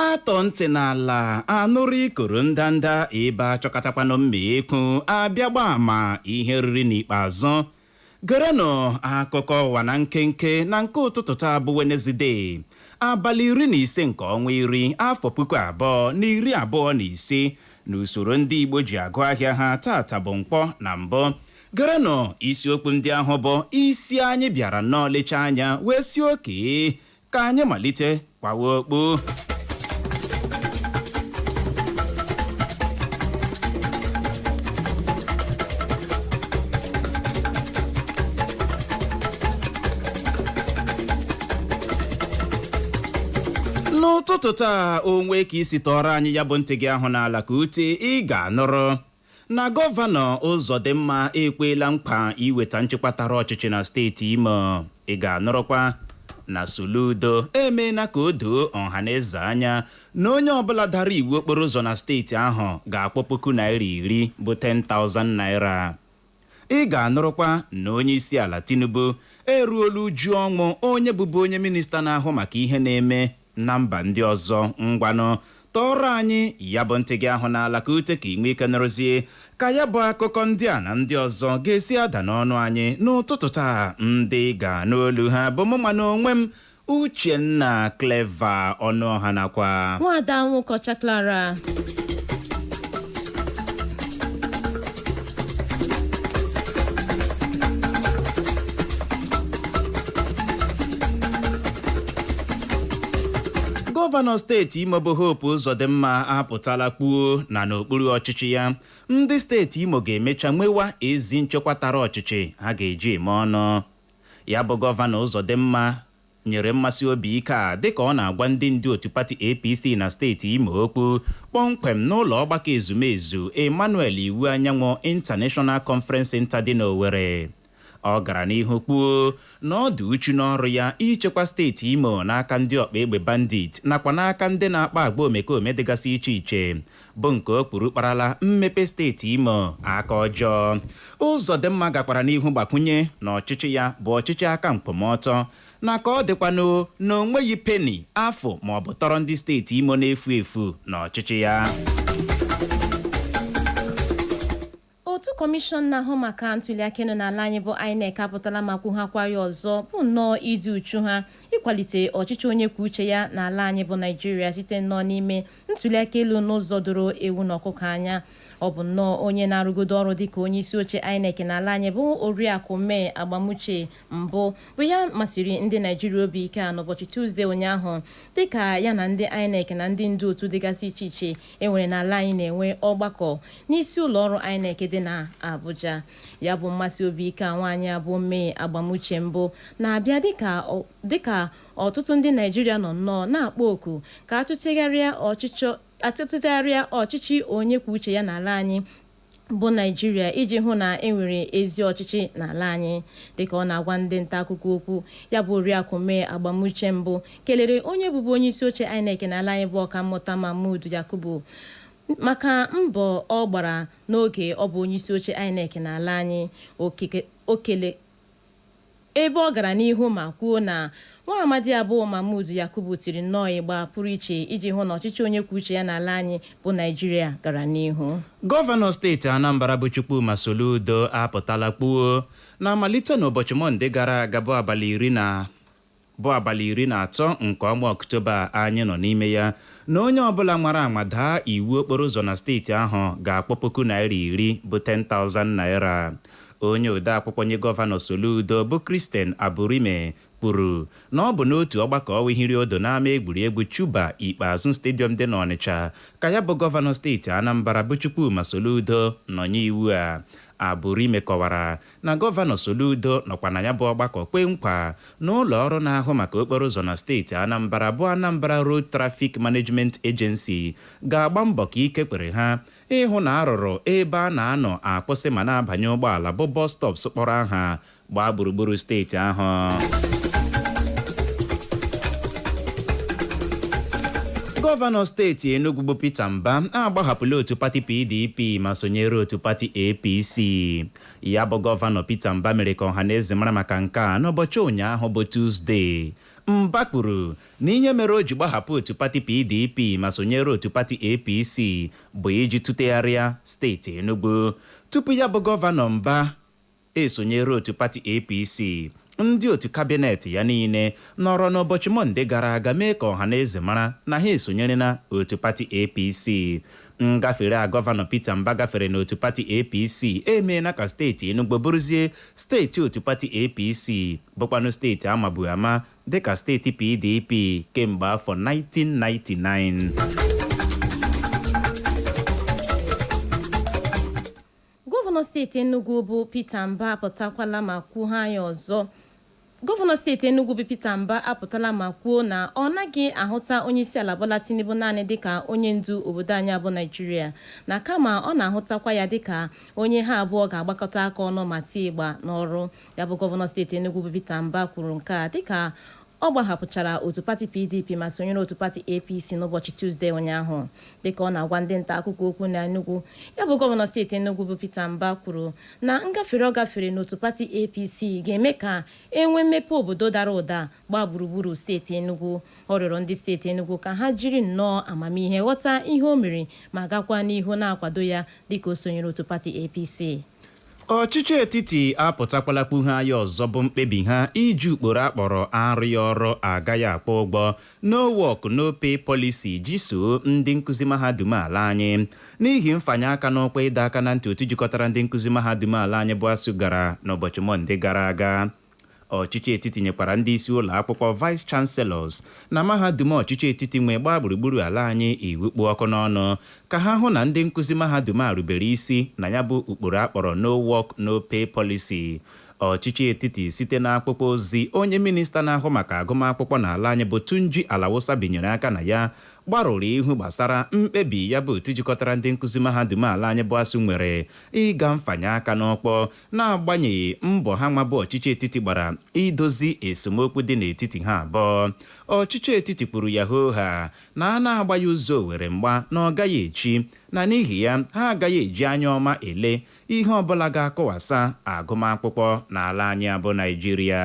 Atọ ntị n'ala anụrụ ikoro ndanda, ebe achọkatakwanụ mma ekwu abịa gba ama ihe riri n'ikpeazụ. Gerenụ akụkọ ụwa na nkenke na nke ụtụtụ taa bụ Wenezde, abalị 15 nke ọnwa 10, afọ 2025, n'usoro ndị Igbo ji agụ ahịa ha. Tata bụ Nkwọ na mbụ. Gerenụ isiokwu ndị ahụ bụ isi anyị bịara nnọọ lechaa anya wee si oke ka anyị malite kwawa okpu. N'ụtụtụ taa, onwe ka isi tọọrọ anyị ya bụ ntị gị ahụ n'ala ka ute, ị ga-anụrụ na Gọvanọ Ụzọdịmma ekwela nkwa iweta nchekwa tara ọchịchị na steeti Imo. Ị ga-anụrụkwa na Soludo emeela ka o doo ọha na eze anya na onye ọbụla dara iwu okporo ụzọ na steeti ahụ ga-akwụ ₦10,000 bụ 10,000 naira. Ị ga-anụrụkwa na onye isi ala Tinubu eruola uju ọnwụ onye bụbu onye minista na-ahụ maka ihe na-eme na mba ndị ọzọ. Ngwanụ, tọọrọ anyị ya bụ ntị gị ahụ n'ala ka ute, ka ị nwee ike nụrụzie ka ya bụ akụkọ ndị a na ndị ọzọ ga-esi ada n'ọnụ anyị n'ụtụtụ taa. Ndị ga-anụ olu ha bụ mụnwa na onwe m, Uchenna Clever Ọnụọha, nakwa Nwada Nwụkọcha Clara. Gọvanọ steeti Imo bụ Hope Uzodimma apụtala kwuo na n'okpuru ọchịchị ya, ndị steeti Imo ga-emecha nwewa ezi nchekwa tara ọchịchị ha ga-eji eme ọnụ. Ya bụ Gọvanọ Uzodimma nyere mmasị obi ike a dịka ọ na-agwa ndị ndu otu pati APC na steeti Imo okwu kpọmkwem n'ụlọ ọgbakọ ezumezu Emmanuel Iwuanyanwu International Conference Center dị n'Owerri. Ọ gara n'ihu kwuo na ọ dị uchu n'ọrụ ya ichekwa steeti Imo n'aka ndị ọkpa egbe bandit nakwa n'aka ndị na-akpa agba omekome dịgasị iche iche, bụ nke o kwuru kparala mmepe steeti Imo aka ọjọọ. Ụzọdịmma gakwara n'ihu gbakwunye na ọchịchị ya bụ ọchịchị aka nkwụmọtọ, na ka ọ dịkwanụ na o nweghị peni afụ ma ọ bụ tọrọ ndị steeti Imo na-efu efu n'ọchịchị ya. Otu kọmishọn na-ahụ maka ntuliaka elu n'ala anyị bụ INEC apụtala ma kwughakwa ya ọzọ bụ nnọọ ịdị uchu ha ịkwalite ọchịchị onye kwuo uche ya n'ala anyị bụ Naijiria site nnọọ n'ime ntuliaka elu n'ụzọ doro ewu na ọkụkọ anya. Ọ bụ nnọọ onye na-arụgodo ọrụ dịka onye isi oche INEC n'ala anyị bụ Oriakụ May Agbamuche mbụ bụ ya masịrị ndị Naijiria obi ike a n'ụbọchị Tuzdee ụnyaahụ, dịka ya na ndị INEC na ndị ndu otu dịgasị iche iche enwere n'ala anyị na-enwe ọgbakọ n'isi ụlọ ọrụ INEC dị na Abuja. Ya bụ mmasị obi ike a nwaanyị a bụ May Agbamuche mbụ na-abịa dịka ọtụtụ ndị Naijiria nọ nnọọ na-akpọ oku ka atụtụgharịa ọchịchị onye kwuo uche ya n'ala anyị bụ Naijiria iji hụ na e nwere ezi ọchịchị n'ala anyị. Dịka ọ na-agwa ndị nta akụkọ okwu, ya bụ Oriakụ May Agbamuche mbụ kelere onye bụbu onye isi oche INEC n'ala anyị bụ Ọkammụta Mahmood Yakubu maka mbọ ọ gbara n'oge ọ bụ onye isi oche INEC n'ala anyị. Okele ebe ọ gara n'ihu ma kwuo na nwa amadi a bụ Mahmood Yakubu tiri nnọọ ịgba pụrụ iche iji hụ na ọchịchị onye kwuo uche ya n'ala anyị bụ Naijiria gara n'ihu. Gọvanọ steeti Anambra bụ Chukwuma Soludo apụtala kwuo na malite n'ụbọchị Mọnde gara aga, bụ abalị 13 nke ọnwa Ọktoba anyị nọ n'ime ya, na onye ọbụla nwara anwa daa iwu okporo ụzọ na steeti ahụ ga-akwụ ₦10,000 bụ 10,000 naira. Onye odeakwụkwọ nye Gọvanọ Soludo bụ Christian Aburime kwuru na ọ bụ n'otu ọgbakọ wihiri odo n'ama egwuregwu Chuba Ikpeazụ Stadium dị n'Ọnịcha ka ya bụ gọvanọ steeti Anambra bụ Chukwuma Soludo nọ nye iwu a. Aburime kọwara na Gọvanọ Soludo nọkwa na ya bụ ọgbakọ kwe nkwa na ụlọ ọrụ na-ahụ maka okporo ụzọ na steeti Anambra bụ Anambra Road Traffic Management Agency ga-agba mbọ ka ike kwere ha ịhụ na arụrụ ebe a na-anọ akwụsị ma na-abanye ụgbọala bụ bus stops kpọrọ aha gbaa gburugburu steeti ahụ. Gọvanọ steeti Enugu bụ Peter Mba agbahapụla otu pati PDP ma sonyere otu pati APC. Ya bụ Gọvanọ Peter Mba mere ka ọha na eze mara maka nke a n'ụbọchị ụnyaahụ bụ Tuzdee. Mba kwuru na ihe mere o ji gbahapụ otu pati PDP ma sonyere otu pati APC bụ iji tụtegharịa steeti Enugu. Tupu ya bụ gọvanọ Mba esonyere otu pati APC, ndị otu kabinet ya niile nọrọ n'ụbọchị Mọnde gara aga mee ka ọha na eze mara na ha esonyere na otu pati APC. Ngafere a gọvanọ Peter Mba gafere n'otu pati APC emeela ka steeti Enugu bụrụzie steeti otu pati APC, bụkwanụ steeti amabu ama dịka steeti PDP kemgbe afọ 1999. Gọvanọ steeti Enugu bụ Peter Mba apụtakwala ma kwuo ha ya ọzọ. Gọvanọ steeti Enugu bụ Peter Mba apụtala ma kwuo na ọ naghị ahụta onyeisiala Bola Tinubu naanị dịka onye ndu obodo anyị bụ Naijiria, na kama ọ na-ahụtakwa ya dịka onye ha abụọ ga-agbakọta aka ọnụ ma tie ịgba n'ọrụ ya. Bụ gọvanọ steeti Enugu bụ Peter Mba kwuru nke a dịka ọ gbahapụchara otu pati PDP ma sonyere otu pati APC n'ụbọchị Tuzdee ụnyaahụ. Dịka ọ na-agwa ndị nta akụkọ okwu na Enugu, ya bụ gọvanọ steeti Enugu bụ Peter Mba kwuru na ngafere ọ gafere n'otu pati APC ga-eme ka enwee mmepe obodo dara ụda gbaa gburugburu steeti Enugu. Ọ rịọrọ ndị steeti Enugu ka ha jiri nnọọ amamihe ghọta ihe o mere ma gakwa n'ihu na-akwado ya dịka o sonyere otu pati APC. Ọchịchị etiti apụtakwala kpughe ya ọzọ bụ mkpebi ha iji ukporo akpọrọ arụghị ọrụ agaghị akwụ ụgwọ, no work no pay policy, ji soo ndị nkụzi mahadum ala anyị n'ihi mfanye aka n'ụkwụ ịdọ aka na ntị otu jikọtara ndị nkụzi mahadum ala anyị bụ ASUU gara n'ụbọchị Mọnde gara aga. Ọchịchị etiti nyekwara ndị isi ụlọ akwụkwọ, vice chancellors, na mahadum ọchịchị etiti nwee gbaa gburugburu ala anyị iwu kpụ ọkụ n'ọnụ ka ha hụ na ndị nkụzi mahadum a rubere isi na ya bụ ụkpụrụ akpọrọ no work no pay policy. Ọchịchị etiti, site n'akwụkwọ ozi onye minista na-ahụ maka agụmakwụkwọ n'ala anyị bụ Tunji Alawusa binyere aka na ya, gbarụrụ ihu gbasara mkpebi ya bụ otu jikọtara ndị nkụzi mahadum ala anyị bụ ASUU nwere ịga mfanye aka n'ọkpọ, na-agbanyeghị mbọ ha nwa bụ ọchịchị etiti gbara idozi esemokwu dị n'etiti ha abụọ. Ọchịchị etiti kwuru ya hoo ha na a na-agba ya ụzọ owere mgba na ọ gaghị echi, na n'ihi ya ha agaghị eji anya ọma ele ihe ọbụla ga-akụwasa agụmakwụkwọ n'ala anyị abụ Naijiria.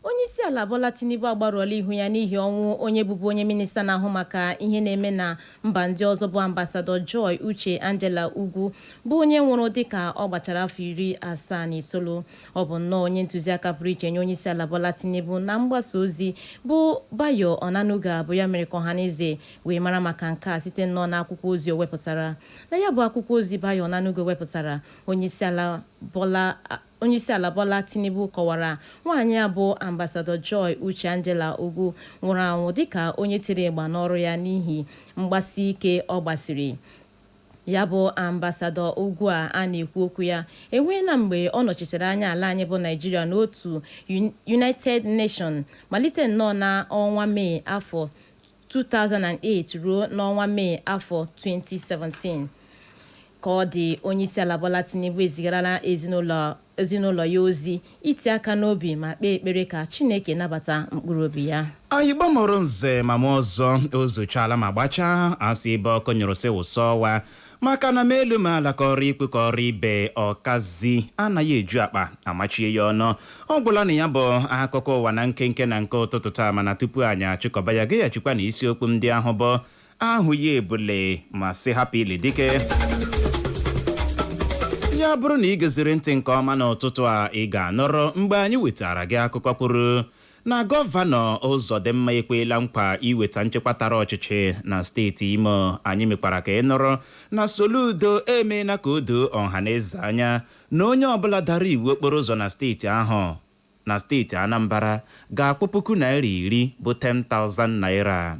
Onye isi ala Bola Tinubu agbarụọla ihu ya n'ihi ọnwụ onye bụbu onye minista na-ahụ maka ihe na-eme na mba ndị ọzọ bụ Ambassador Joy Uche Angela Ugwu, bụ onye nwụrụ dịka ọ gbachara afọ 79. Ọ bụ nnọọ onye ntụziaka pụrụ iche nye onye isi ala Bola Tinubu na mgbasa ozi bụ Bayo Onanuga bụ ya mere ka ọhaneze wee mara maka nke a site nnọọ n'akwụkwọ ozi o wepụtara. Na ya bụ akwụkwọ ozi Bayo Onanuga wepụtara, onyeisiala Bola Tinubu kọwara nwaanyị a bụ Ambassador Joy Uche Angela Ugwu nwụrụ anwụ dịka onye tiri ịgba n'ọrụ ya n'ihi mgbasi ike ọ gbasiri. Ya bụ Ambassador Ugwu a a na-ekwu okwu ya enweela mgbe ọ nọchitere anya ala anyị bụ Naijiria n'otu United Nation malite nnọọ na ọnwa Mee afọ 2008 ruo n'ọnwa Mee afọ 2017. Ka ọ dị, onyeisiala Bola Tinubu ezigarala ezinụlọ ya ozi iti aka n'obi ma kpee ekpere ka Chineke nabata mkpụrụ obi ya. Ayigbo mụrụ nze ma mụ ọzọ, o zochala ma gbachaa. Asị ebe ọkụ nyụrụ sị wụsọ ọwa, maka na ma elu ma ala, kọrọ ikpe kọrọ ibe, ọkazi anaghị eju akpa amachie ya ọnụ. Ọ gwụla na ya bụ akụkọ ụwa na nkenke na nke ụtụtụ taa. Mana tupu anyị achịkọba ya, gaghachikwa na isiokwu ndị ahụ bụ ahụ ya ebule ma sị hapụ ili dike ya. Bụrụ na ị geziri ntị nke ọma n'ụtụtụ a, ị ga-anụrụ mgbe anyị wetara gị akụkọ kwuru na gọvanọ Ụzọdịmma ekweela nkwa iweta nchekwa tara ọchịchị na steeti Imo. Anyị mekwara ka ị nụrụ na Soludo emeela ka o doo ọha na eze anya na onye ọbụla dara iwu okporo ụzọ na steeti ahụ, na steeti Anambra, ga-akwụ ₦10,000 bụ 10,000 naira.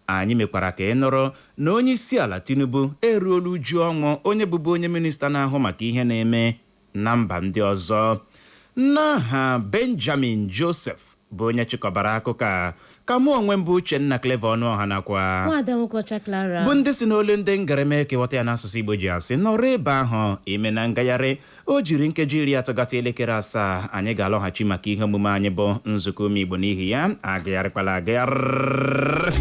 Anyị mekwara ka ị nụrụ na onye isi ala Tinubu eruola uju ọnwụ onye bụbu onye minista na-ahụ maka ihe na-eme na mba ndị ọzọ. N'aha Benjamin Joseph bụ onye chịkọbara akụkọ a, ka mụ onwe mbụ Uchenna Clever Ọnụọha nakwa Nwaada Nwokocha Clara bụ ndị si n'olu ndị ngarame kewata ya n'asụsụ Igbo ji asị nọrọ ebe ahụ ime na ngagharị o jiri nkeji 30 gata elekere 7, anyị ga-alọghachi maka ihe omume anyị bụ nzukọ ụmụ Igbo. N'ihi ya, agagharịkwala agagharị.